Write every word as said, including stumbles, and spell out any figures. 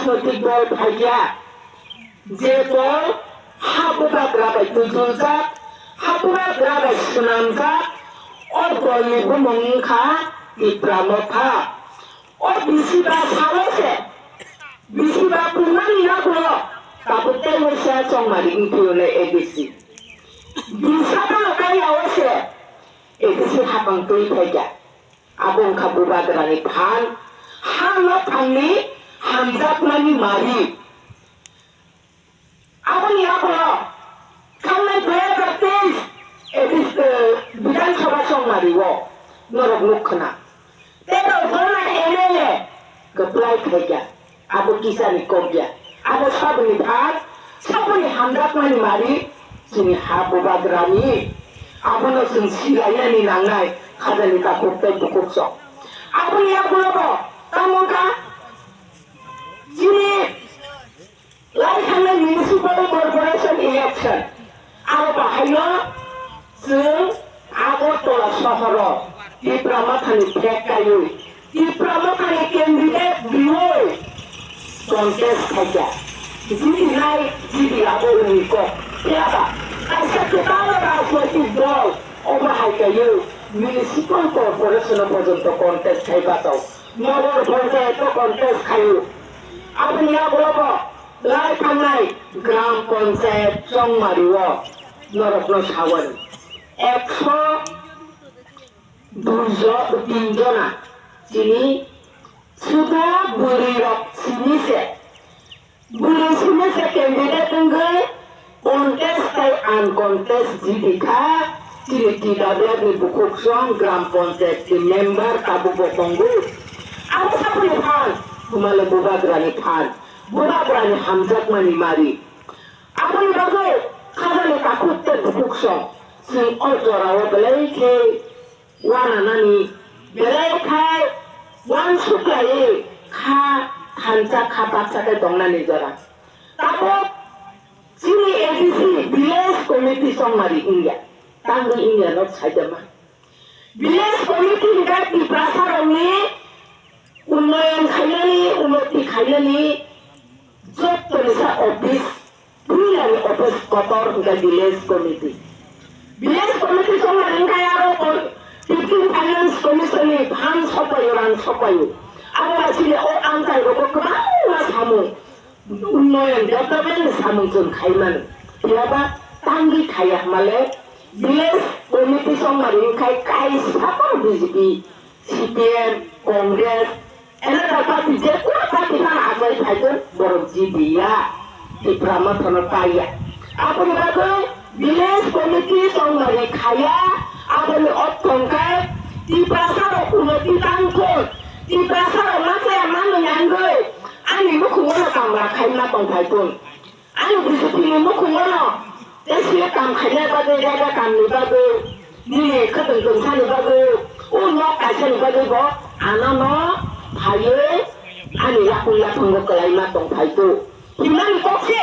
Rajanaitik dol phaikya, je dol ha bubagra bai twijuljak, ha bubagra bai swnamjak, o dolni bumung wngkha Tipra Motha. O bisiba salo se, bisiba pungmani yagulo tabuk tei waisa chongmari wngphiyonai A D C. Bisaba kaya o se A D C hapang twi phaikya. Abo wngkha bubagrani phan, ha nophangni hamjakmani mari. Aboni yagulo thangnai dui hazar teis A D C, eh, Bidhan Sabha chongmari o norok nuk khna. Tei rok jona M L A kwplai khaikha. Abo kisani kok ya. Abo saboni phan, saboni hamjakmani mari, chini ha bubagrani. Abono chwng silainani nangnai, khajani takhuk tei bukhuk sok. Aboni yagulo bo tamo wngkha chini lai thangnai municipal corporation election. Abo bahaino chwng Agartala sohoro Tipra Mothani flag kaiwi, Tipra Mothani candidate riwi contest khaikha. Jiti nai, jiti abo uni kok. Phiya ba, kaisa kwtal rajnoitik dol obo hai kaiwi municipal corporation o porjonto contest khai bachao. Nogar panchayat o contest khaio. Aboni yagulo bo lai thangnai gram panchayat chongmari o norokno sawan. Ekso dui jo-, tin jona chini sudo bwrwi rok simi se. Bwrwi simi se candidate wngwi contest tei uncontest jiti kha chini T W ni bukhuk song gram panchayat ni member tabuk bo tongo. Abo saboni phan, humale bubagrani phan, bubagrani hamjakmani mari. Aboni bagwi khajani takhuk tei bukhuk song chwng o jorao belai khe wananani belai khai wansuk laiwi kha thansa kha baksa khe tongnani jora. Tabuk chini A D C village committee chongmari wngya, tangwi wngya nok saidama. Village committee hwnkhe Tiprasa rokni unnoyon khainani, unnoti khainani jottoni sa office, puilani office kotor hwnkhe village committee. Village committee chongmani hwnkhe aro kon-, fifteen Finance Commission ni phan sopaio, rang sopaio. Abo bai chini o amchai rogo kwbangma samung, unnoyon development ni samung chwng khaimani. Phiyaba tangwi khaiya hwnmale village committee chongmani hwnkhe kaisa phano B J P, C P M, Congress, another party, je kono party phano achai phaikhe borok jibiya, Tipra Mothano paiya. Aboni bagwi village committee chongmani khaiya, aboni ortho hwnkhe Tiprasa rok unnoti tangthun, Tiprasa rok ma chaya manwi wngwi ani nukhungo no kamra khaima tongphaithun. Ani B J P ni nukhungo no tei sile kam khaina bagwi, jaga kamni bagwi, nini khwtwng tongthani bagwi, o nok kaisani bagwi bo ano no phaiwi ani yakung yakung bo kwlaima tongphai do. Himani kok se